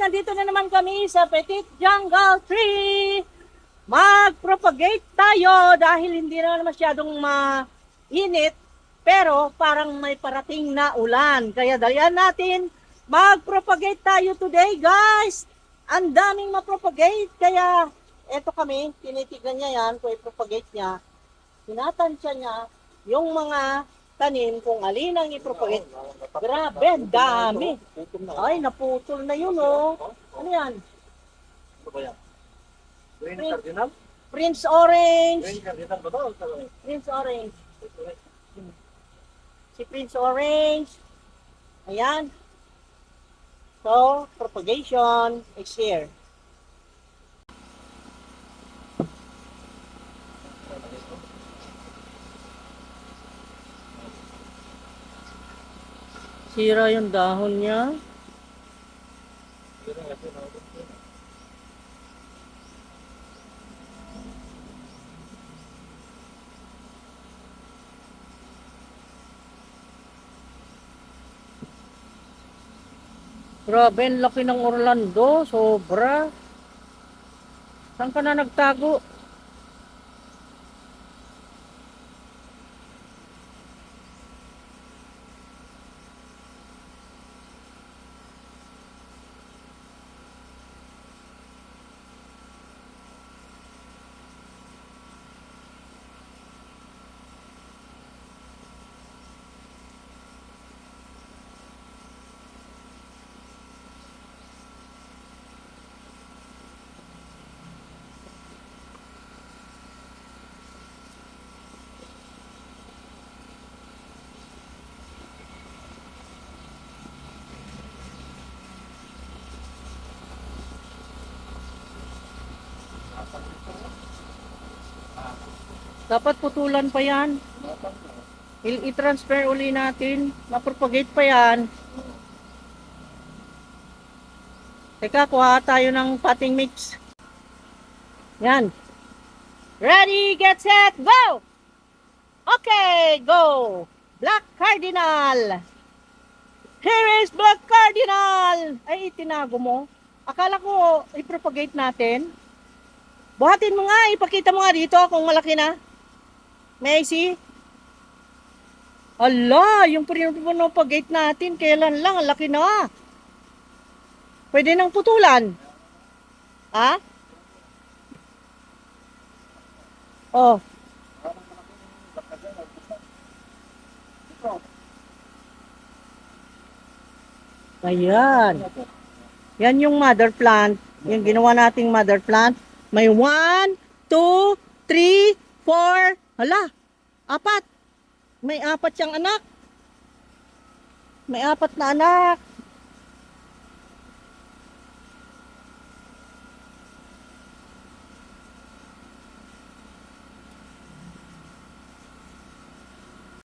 nandito na naman kami sa Petit Jungle Tree. Mag-propagate tayo dahil hindi na masyadong mainit, pero parang may parating na ulan. Kaya dalian natin, mag-propagate tayo today, guys. Ang daming ma-propagate, kaya eto kami, tinitignan niya yan, kung i-propagate niya. Tinatansya niya yung mga tanim kung alin ang i-propagate. Grabe, ang dami. Ay, naputol na yun, oh. Ano yan? Ano ba yan? Green cardinal? Prince Orange. Green cardinal ba ito? Prince Orange. Si Prince Orange. Ayan. So, propagation is here. Sira yung dahon niya. Grabe, ang laki ng Orlando. Sobra. Saan ka na nagtago? Dapat putulan pa yan. I-transfer uli natin. Ma-propagate pa yan. Teka, kuha tayo ng potting mix. Yan. Ready, get set, go! Okay, go! Black Cardinal. Here is Black Cardinal. Ay, tinago mo. Akala ko i-propagate natin. Buhatin mo nga, ipakita mo nga dito kung malaki na. May I see? Ala, yung pinapagate natin, kailan lang, ang laki na. Pwede nang putulan. Ha? Oh. Ayan. Yan yung mother plant. Yung ginawa nating mother plant. May 1, 2, 3, 4. Hala, 4. May 4 siyang anak. May 4 na anak.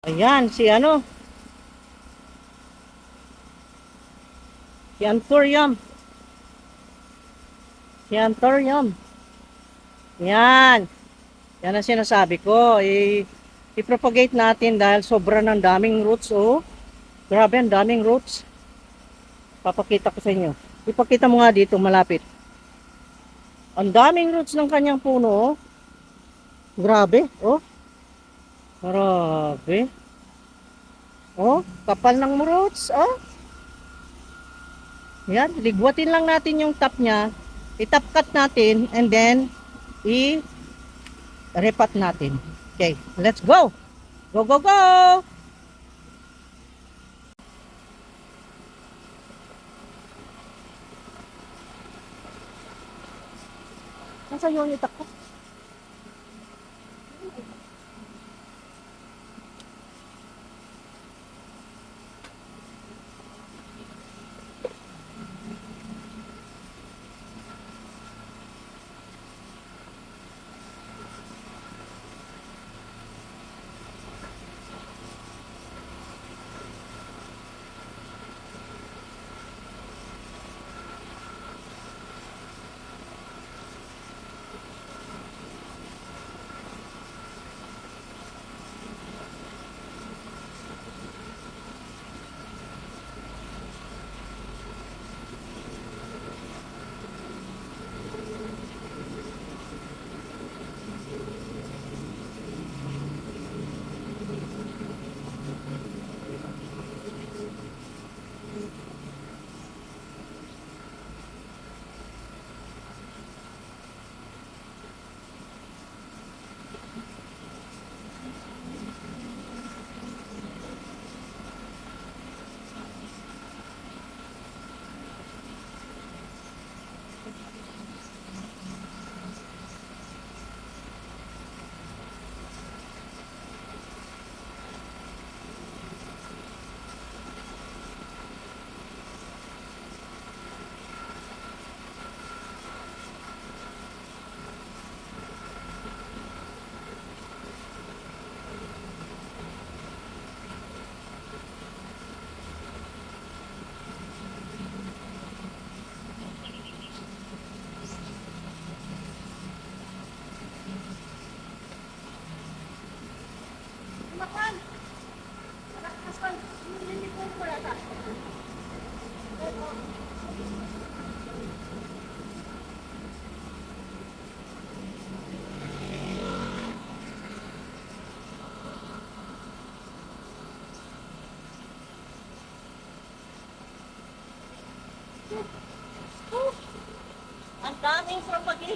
Ayan, si ano? Si Anthurium. Si Anthurium. Yan. Yan ang sinasabi ko. I-propagate natin dahil sobra ng daming roots. Oh. Grabe, ang daming roots. Papakita ko sa inyo. Ipakita mo nga dito, malapit. Ang daming roots ng kanyang puno. Oh. Grabe. Oh. Grabe. Oh, kapal ng roots. Oh. Yan, ligwatin lang natin yung top niya. I-top cut natin and then i-repat natin. Okay, let's go. Go, go, go. Nasa yung itak ko?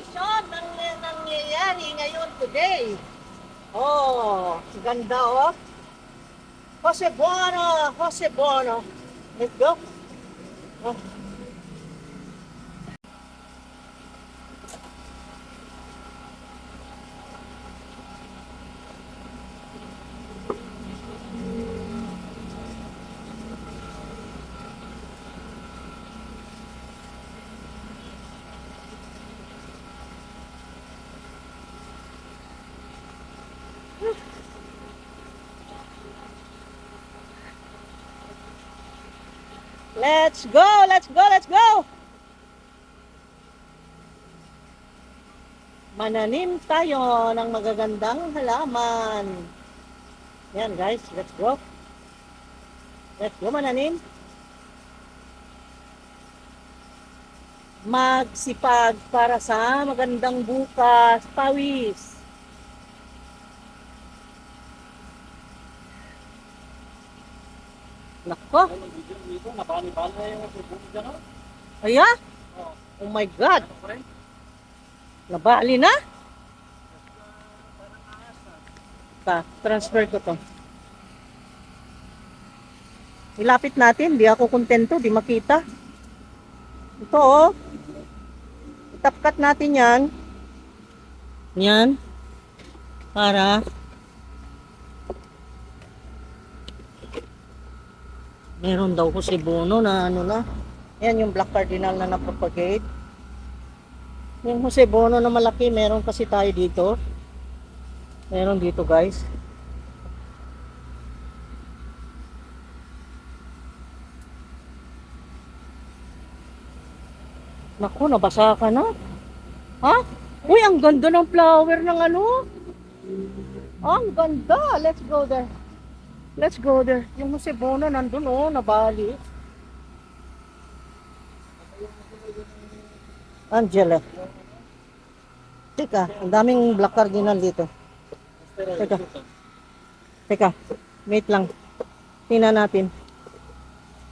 celebration ng nangyayari ngayon today. Oh, ganda oh. Jose Bono, Jose Bono. Let's go. Oh. Let's go, let's go, let's go! Mananim tayo ng magagandang halaman. Yan guys, let's go. Let's go mananim. Magsipag para sa magandang bukas, pawis. Nako, Dito, nabali-bali na yung subukan dyan, oh. aya? Oh. Oh my God, Ano pa rin? nabali na? Transfer ko to. Ilapit natin, di ako kontento, di makita. Ito oh. Itapkat natin yan. Yan. Para meron daw ko si Bono na ano na. Yan yung black cardinal na napropagate. Yung Jose Bono na malaki, meron kasi tayo dito. Meron dito guys. Naku, nabasa ka na. Ha? Uy, ang ganda ng flower ng ano. Ang ganda. Let's go there. Let's go there. Yung Jose Bono nandun oh, nabali. Angela. Teka, ang daming black cardinal dito. Teka. Teka, wait lang. Tingnan natin.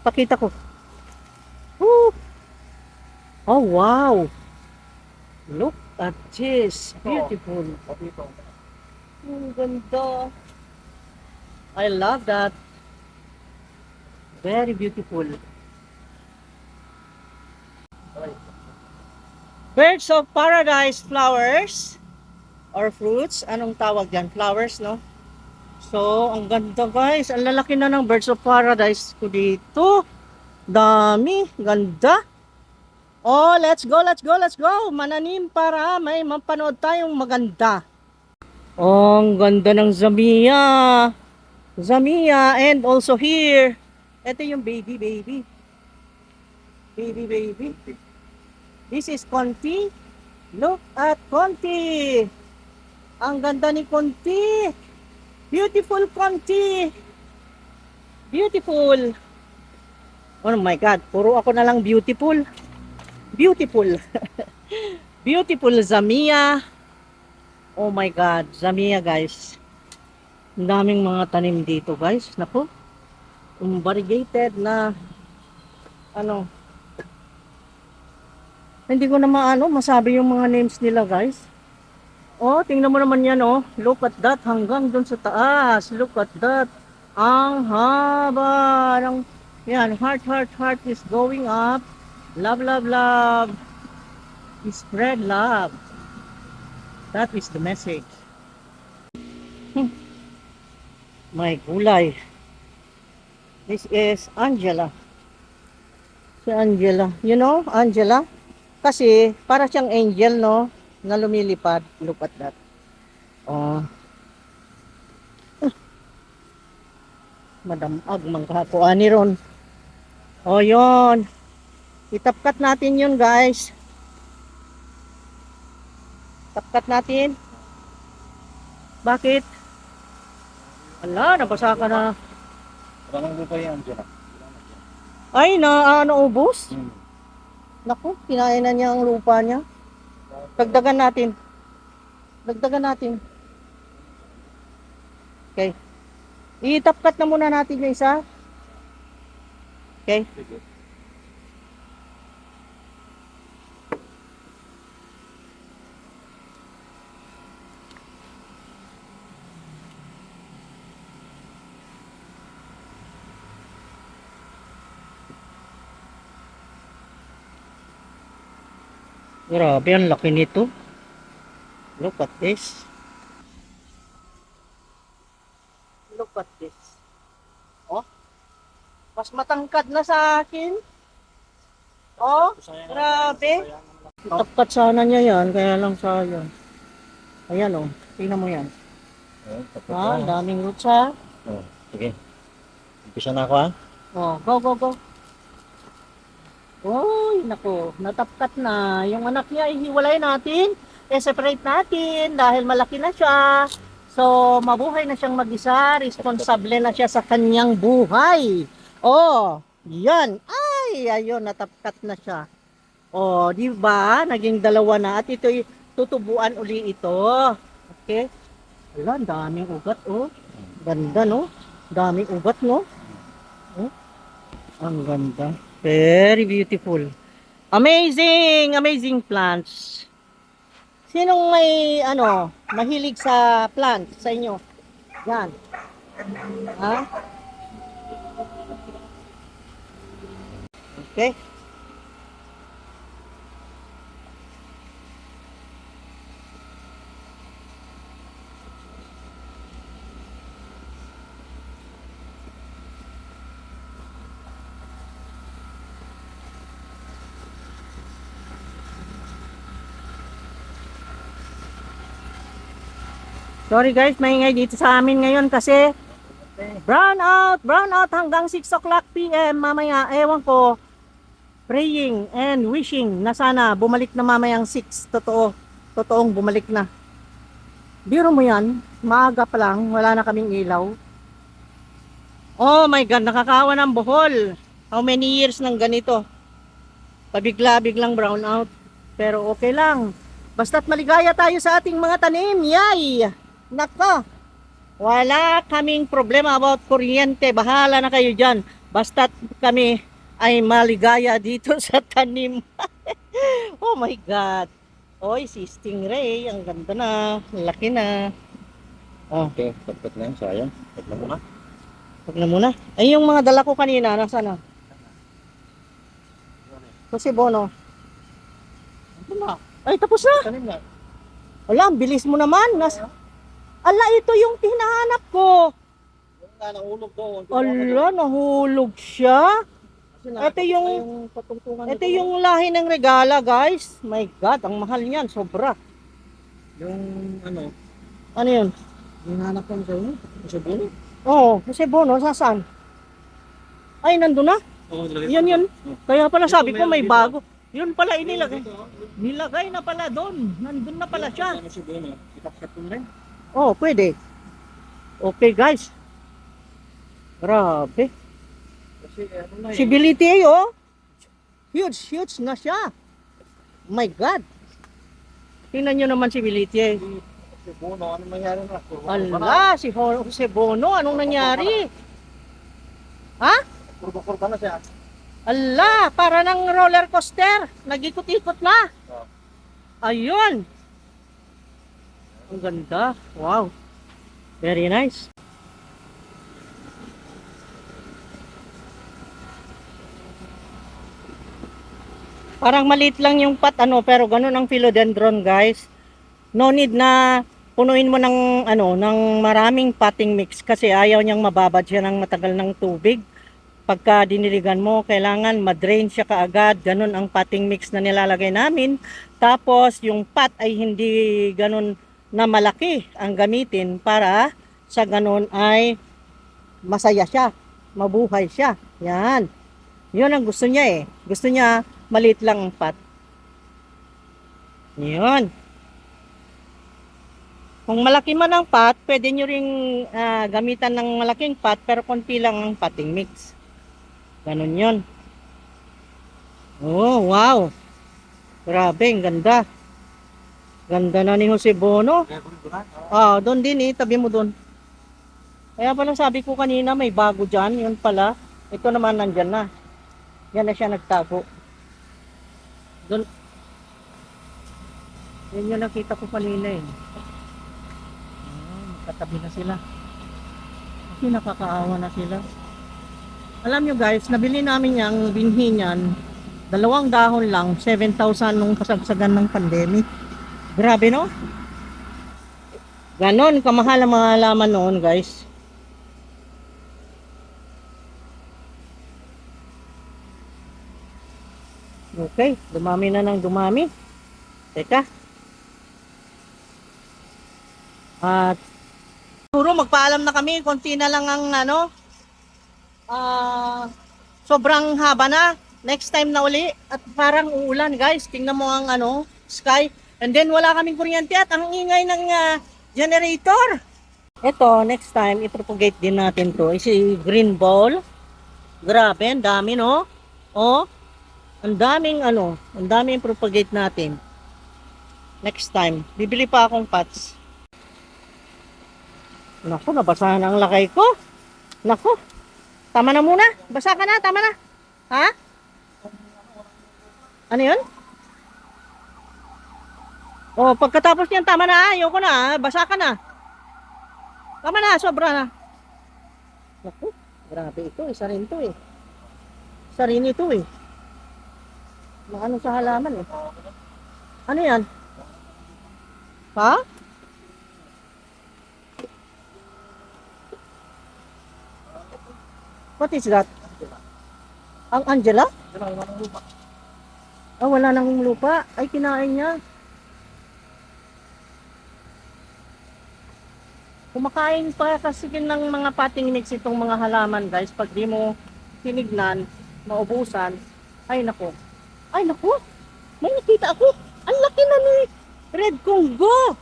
Pakita ko. Woo! Oh, wow! Look at this. Beautiful. Ang ganda. I love that. Very beautiful. Birds of paradise flowers or fruits. Anong tawag dyan? Flowers, no? So, ang ganda guys. Ang lalaki na ng birds of paradise ko dito. Dami. Ganda. Oh, let's go, let's go, let's go. Mananim para may mapanood tayong maganda. Oh, ang ganda ng Zamia. Zamia and also here. Ito yung baby. Baby. This is Conti. Look at Conti. Ang ganda ni Conti. Beautiful Conti. Beautiful. Oh my God, puro ako na lang beautiful. Beautiful. Beautiful Zamia. Oh my God, Zamia guys. Ang daming mga tanim dito guys. Naku. Variegated na ano. Hindi ko na masabi yung mga names nila guys. Oh, tingnan mo naman yan oh. Look at that hanggang dun sa taas. Look at that. Ang haba ng yan, heart is going up. Love. Spread love. That is the message. My gulay. This is Angela. Si Angela. You know, Angela? Kasi, para siyang angel, no? Na lumilipad. Look at that. Oh. Madamag man kakuha ni Ron. Oh, yun. Itapkat natin yun, guys. Tapkat natin. Bakit? Ala, nabasa ka na. Parang lupa yan dyan. Ay, ubos? Naku, kinain na niya ang lupa niya. Dagdagan natin. Okay. Itapkat na muna natin yung isa. Okay. Grabe, ang laki nito. Look at this. Look at this. Oh, mas matangkad na sa akin. Oh, grabe. Tapat sana niya yan, kaya lang sayang. Ayan oh, tingnan mo yan. Ah, ang daming roots ha. Oh, sige. Umpisa na ako ha. Oh, go, go, go. Uy, naku, natapkat na. Yung anak niya, ihiwalay natin. I-separate natin dahil malaki na siya. So, mabuhay na siyang mag-isa. Responsable na siya sa kanyang buhay. Oh, yan. Ay, ayun, natapkat na siya. Oh, di ba? Naging dalawa na. At ito'y tutubuan uli ito. Okay? Wala, ang daming ugat, oh. Ganda, no? Daming ugat, no? Oh, ang ganda. Very beautiful. Amazing! Amazing plants. Sinong may, mahilig sa plants sa inyo? Yan. Ha? Okay. Sorry guys, maingay dito sa amin ngayon kasi brown out hanggang 6 o'clock PM mamaya. Ewan ko, praying and wishing na sana bumalik na mamayang 6. Totoong bumalik na. Biro mo yan, maaga pa lang, wala na kaming ilaw. Oh my God, nakakawa ng buhol. How many years nang ganito? Pabigla-biglang brown out. Pero okay lang. Basta't maligaya tayo sa ating mga tanim. Yay! Nako, wala kaming problema about kuryente. Bahala na kayo dyan. Basta't kami ay maligaya dito sa tanim. Oh my God. Oy, si Stingray. Ang ganda na. Laki na. Oh, Okay, tapos na yun. Sayang. Tapos na muna. wag na muna. Ay, yung mga dala ko kanina, nasaan na? Kasi Bono. Ito na. Ay, tapos na. Tanim na. Wala, ang bilis mo naman. Ala, ito yung hinahanap ko. Yung nga nahulog doon. Ala, nahulog siya. Ito yung, patungtungan ito yung lahi ng regala, guys. My God, ang mahal niyan, sobra. Yung ano, Ano yun? yung hanap ko sa inyo. Sa bulo. Oo, kasi Bono, sasaan? Ay, nandun na. Oo, Yun. Kaya pala sabi ko may dito. bago. Yun pala inilagay. Nilagay na pala doon. Nandun na pala siya. Ano si Bruno? Itaksak ko rin. Oh, pwede. Okay, guys. Grabe. Kasi ano na Si Billy T, oh. Huge na siya. My God. Tingnan nyo naman si Billy T. Si Bruno, ano nangyari na? Ala, si Jose Bono, anong nangyari? Ha? Kurba-kurba na siya. Ala, para ng roller coaster. Nag-ikot-ikot na. Oh. Ayun. Ang ganda. Wow. Very nice. Parang maliit lang yung pot, pero ganun ang philodendron, guys. No need na punuin mo ng ng maraming potting mix kasi ayaw niyang mababad siya ng matagal ng tubig. Pagka diniligan mo, kailangan ma-drain siya kaagad. Ganun ang potting mix na nilalagay namin. Tapos yung pot ay hindi ganun na malaki ang gamitin para sa ganun ay masaya siya, mabuhay siya. Yan. Yun ang gusto niya eh. Gusto niya maliit lang ang pot. Yun. Kung malaki man ang pot, pwede nyo ring gamitan ng malaking pot pero konti lang ang potting mix. Ganun yun. Oh, wow. Grabe, ang ganda. Ganda na ni Jose Bono. Ah, doon din tabi mo doon. Kaya pala sabi ko kanina may bago dyan, yun pala. Ito naman nandyan na. Yan na siya nagtago. Doon. Yan yung nakita ko kanina eh. Katabi na sila. Kasi nakakaawa na sila. Alam nyo guys, nabili namin yung binhi niyan Dalawang dahon lang, 7,000 nung kasagsagan ng pandemic. Grabe, no? Ganon kamahal ang mga halaman noon, guys. Okay, dumami na ng dumami. Teka. At siguro magpaalam na kami, konti na lang ang ano, sobrang haba na. Next time na uli at parang uulan, guys. Tingnan mo ang ano, sky. And then wala kaming kuryente at ang ingay ng generator. Ito, next time i-propagate din natin to. Si green ball. Grabe, ang dami, no? Oh, ang daming ano, ang daming propagate natin. Next time, bibili pa akong pots. Naku, nabasahan ang lakay ko. Naku, tama na muna. Basa ka na, tama na. Ha? Ano yun? Oh, pagkatapos niyan, tama na. Ayoko na, basa ka na. Tama na, sobra na. Naku, grabe ito. Isa rin to eh. Isa rin ito eh. Ano sa halaman eh. Ano yan? Ha? What is that? Ang Angela? Ah, wala nang lupa. Ay, kinain niya. Kumakain pa kasi ng mga potting mix itong mga halaman, guys. Pag di mo tinignan, maubusan. Ay, nako. Ay, naku, may nakita ako. Ang laki na ni Red Congo.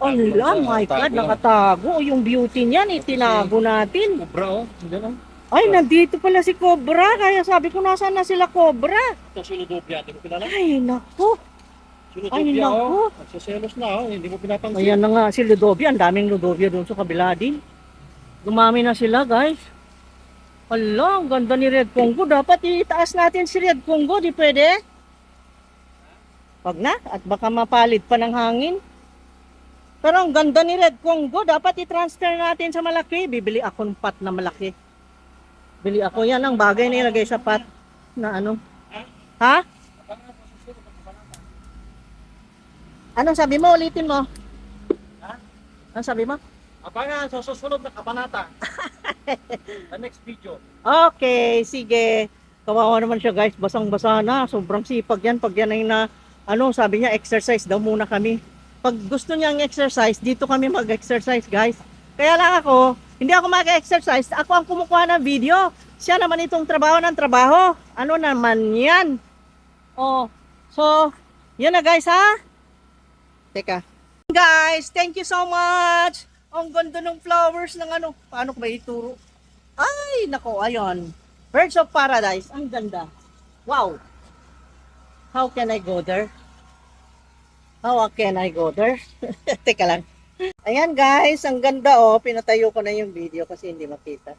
Allah, my God, nakatago. Yung beauty niyan, itinago natin. Cobra, oh. Diyan, oh. Ay, nandito pala si Cobra. Kaya sabi ko, nasaan na sila Cobra? Ito, Silodopia. Hindi mo kilala? Ay, naku. Ay, Silodopia, naku. oh. Nagsaselos na, oh. Hindi mo pinapansin. Ayan na nga, si Ludovia. Ang daming Ludovia doon sa kabila din. Dumami na sila, guys. Hala, ang ganda ni Red Congo. Dapat itaas natin si Red Congo. Di pwede? Wag na. At baka mapalid pa ng hangin. Pero ang ganda ni Red Congo. Dapat i-transfer natin sa malaki. Bibili ako ng pot na malaki. Bili ako. Yan ang bagay na ilagay sa pot na ano. Ha? Anong sabi mo? Ulitin mo. Ha? Anong sabi mo? Abangan sa susunod na kabanata. The next video. Okay, sige. Kawawa naman siya, guys. Basang-basa na. Sobrang sipag yan. Pag yan ay na, ano, sabi niya, exercise daw muna kami. Pag gusto niyang exercise, dito kami mag-exercise, guys. Kaya lang ako, hindi ako mag-exercise. Ako ang kumukuha ng video. Siya naman itong trabaho ng trabaho. Ano naman yan? Oh, so, yun na, guys, ha? Teka. Guys, thank you so much. Ang ganda ng flowers ng ano. Paano ko ba ituro? Ay, nako, ayun. Birds of Paradise. Ang ganda. Wow. How can I go there? How can I go there? Teka lang. Ayan, guys, ang ganda, oh. Pinatayo ko na yung video kasi hindi makita.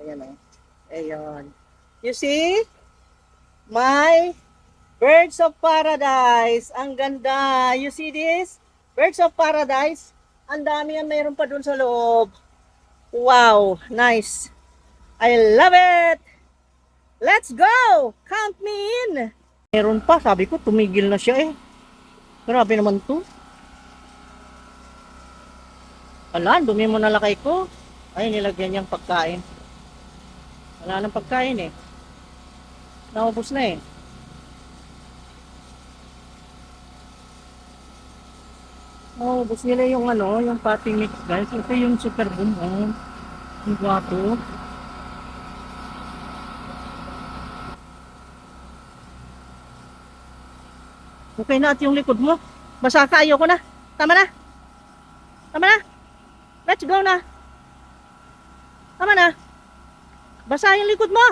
Ayan, oh. Ayan. You see? My Birds of Paradise. Ang ganda. You see this? Birds of Paradise. Ang dami yan, mayroon pa dun sa loob. Wow, nice. I love it. Let's go. Count me in. Meron pa, sabi ko, tumigil na siya eh. Grabe naman to. Ala, dumi mo na lakay ko. Ay, nilagyan niyang pagkain. Wala nang pagkain eh. Naubos na eh. Oh, gusto nila yung ano, yung potting mix, guys. Ito yung super boom, oh. Yung gwapo. Okay na at yung likod mo. Basa ka, ayoko na. Tama na. Tama na. Let's go na. Tama na. Basa yung likod mo.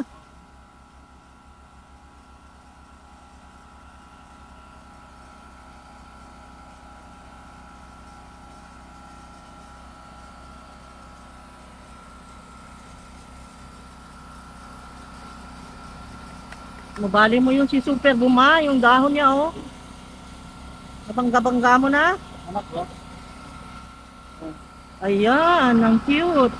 Mabali mo yung si Super Buma, yung dahon niya, oh. Nabangga-bangga mo na. Anak ko. Ayan, ang cute.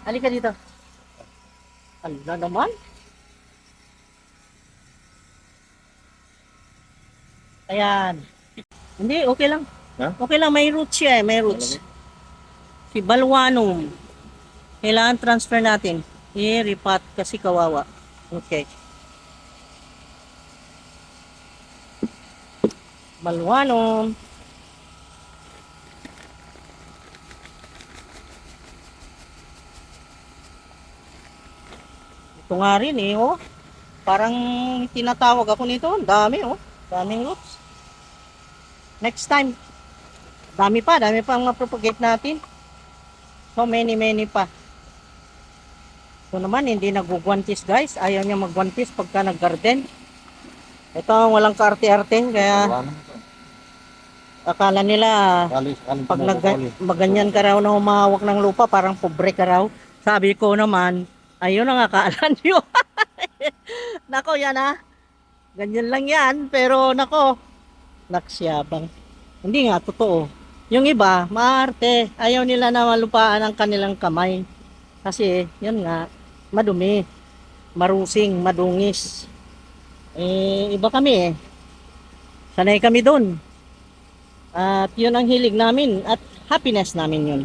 Halika dito. Ala naman. Ayan. Hindi, okay lang. Ha? Okay lang, may roots siya eh, may roots. Si Balwanum. Kailangan transfer natin. I-repat kasi kawawa. Okay. Balwanum. Ito nga rin eh, oh. Parang tinatawag ako nito. Ang dami, oh. Daming roots. Next time. Dami pa ang ma-propagate natin. So many pa. So naman, hindi nag-guantis guys. Ayaw niya mag-guantis pagka nag-garden. Ito ang walang kaarte-arte. Kaya akala nila pag maganyan ka raw na humahawak ng lupa, parang pobre ka raw. Sabi ko naman, ayun ang akala niyo. Nako yan ha. Ganyan lang yan. Pero nako, naksyabang. Hindi nga, totoo. Yung iba, maarte. Ayaw nila na malupaan ang kanilang kamay. Kasi, yun nga, madumi. Marusing, madungis. Iba kami eh. Sanay kami dun. At yun ang hilig namin. At happiness namin yun.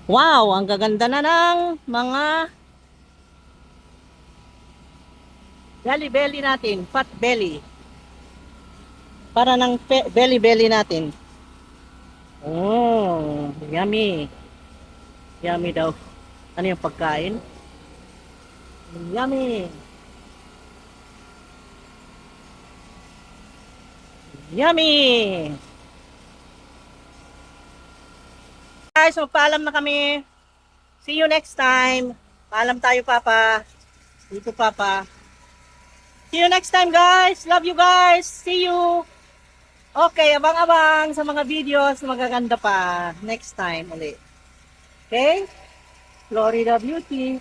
Wow, ang gaganda na ng mga belly natin. Fat belly. Para ng belly natin. Oh, yummy. Yummy daw. Ano yung pagkain? Yummy. Yummy. Guys, magpaalam na kami. See you next time. Paalam tayo, Papa. Dito, Papa. See you next time, guys. Love you, guys. See you. Okay, abang-abang sa mga videos na magaganda pa next time ulit. Okay? Florida Beauty.